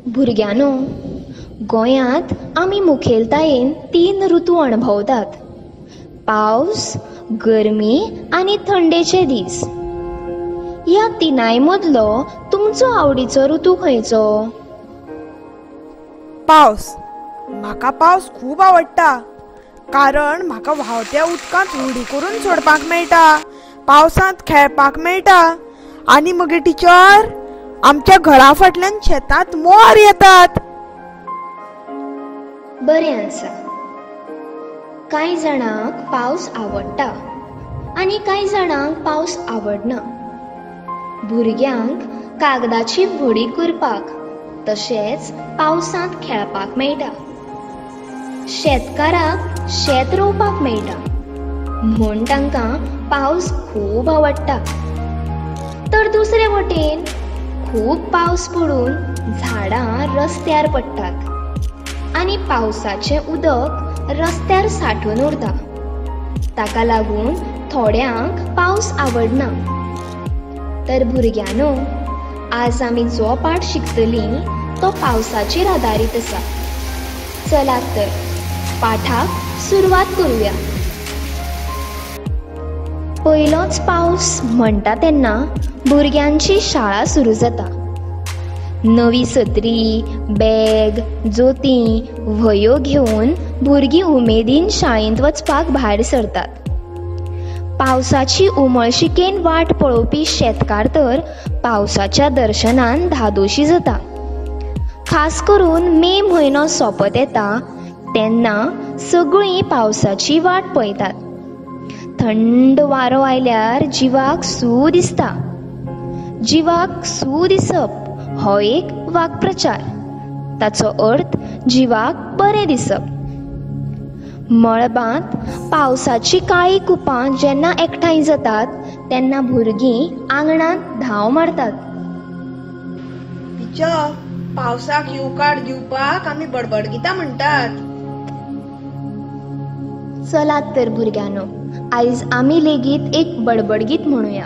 भुरग्यांनो, गोंयांत आमी मुखेलतायेन 3 ऋतू अणभवतात: पावस, गरमी आनी थंडेचे दीस. ह्या तिनाय मदलो तुमचो आवडीचो ऋतू खंयचो? पावस. म्हाका पावस खूब आवडटा, कारण म्हाका व्हांवत्या उदकांत उडी करून सोडपाक मेळटा, पावसांत खेळपाक मेळटा. आनी मगीर टिचर, आमच्या घरा फाटल्यान शेतांत मोर येतात. बरें आसा. कांय जाणांक पावस आवडटा आनी कांय जाणांक पावस आवडना. भुरग्यांक कागदाची व्हडी करपाक तशेंच पावसांत खेळपाक मेळटा. शेतकाराक शेत रोवपाक मेळटा म्हूण तांकां पावस खूब आवडटा. तर दुसरे वटेन खूब पावस पडून झाडां रस्त्यार पडटात आनी पावसाचें उदक रस्त्यार सांठून उरता. ताका लागून थोड्यांक पावस आवडना. तर भुरग्यांनो, आज आमी जो पाठ शिकतलीं तो पावसाचेर आदारीत आसा. चलात तर पाठाक सुरवात करुया. पयलोच पावस म्हणटा तेन्ना भुरग्यांची शाळा सुरू जाता. नवी सत्री, बॅग, जोतीं, वह्यो घेवन भुरगीं उमेदीन शाळेंत वचपाक भायर सरतात. पावसाची उमळशिकेन वाट पळोवपी शेतकार तर पावसाच्या दर्शनान धादोशी जाता. खास करून मे म्हयनो सोंपत येता तेन्ना सगळीं पावसाची वाट पळयतात. थंड वारो आयल्यार जिवाक सू दिसता. जिवाक सू दिसप हो एक वाक्प्रचार. ताचो अर्थ जिवाक बरें दिसप. मळबांत पावसाची काळी कुपां जेन्ना एकठांय जातात तेन्ना भुरगीं आंगणांत धांव मारतात. टिचर, पावसाक येवकार दिवपाक आमी बडबड गितां म्हणटात. चलात तर भुरग्यांनो, आयज आमी लेगीत एक बडबडगीत म्हणुया.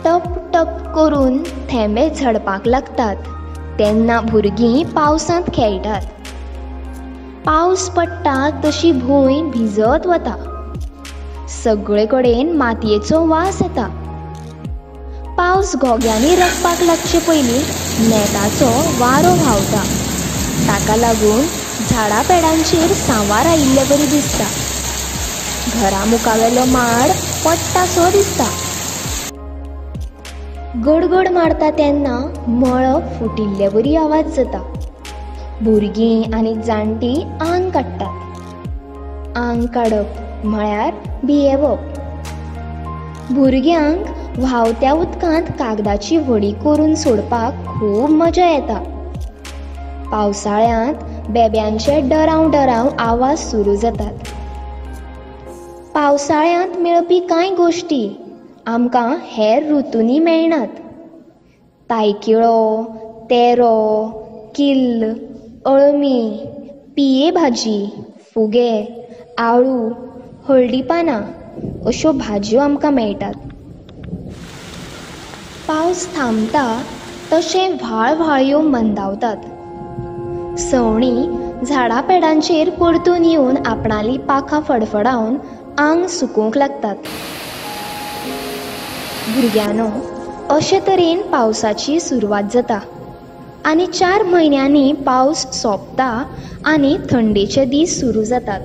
टप टप करून थेंबे झडपाक लागतात तेन्ना भुरगीं पावसांत खेळटात. पावस पडटा तशी भूंय भिजत वता. सगळे कडेन मातयेचो वास येता. पावस घोग्यांनी रकपाक लागचे पयलीं नेटाचो वारो व्हांवता. ताका लागून झाडां पेडांचेर सांवार आयिल्ले वरी दिसता. घरा मुखावेलो माड पडटा सो दिसता. गडगड मारता तेन्ना मळब फुटिल्ले वरी आवाज जाता. भुरगीं आनी जाणटीं आंग काडटात. आंग काडप म्हळ्यार भियेवप. भुरग्यांक व्हांवत्या उदकांत कागदाची व्हडी करून सोडपाक खूब मजा येता. पावसाळ्यांत बेब्यांचे डराव डराव आवाज सुरू जातात. पावसाळ्यांत मेळपी कांय गोश्टी आमकां हेर ऋतूंनी मेळनात. तायकिळो, तेरो, किल्ल, अळमी, पिये भाजी, फुगे, आळू, हळदी पानां अश्यो भाजयो आमकां मेळटात. पावस थांबता तशें व्हाळ व्हाळयो मंदावतात. सवणीं झाडां पेडांचेर परतून येवन आपणालीं पाखां फडफडावन आंग सुकोवंक लागतात. भुरग्यांनो, अशे तरेन पावसाची सुरवात जाता आनी 4 म्हयन्यांनी पावस सोंपता आनी थंडेचे दीस सुरू जातात.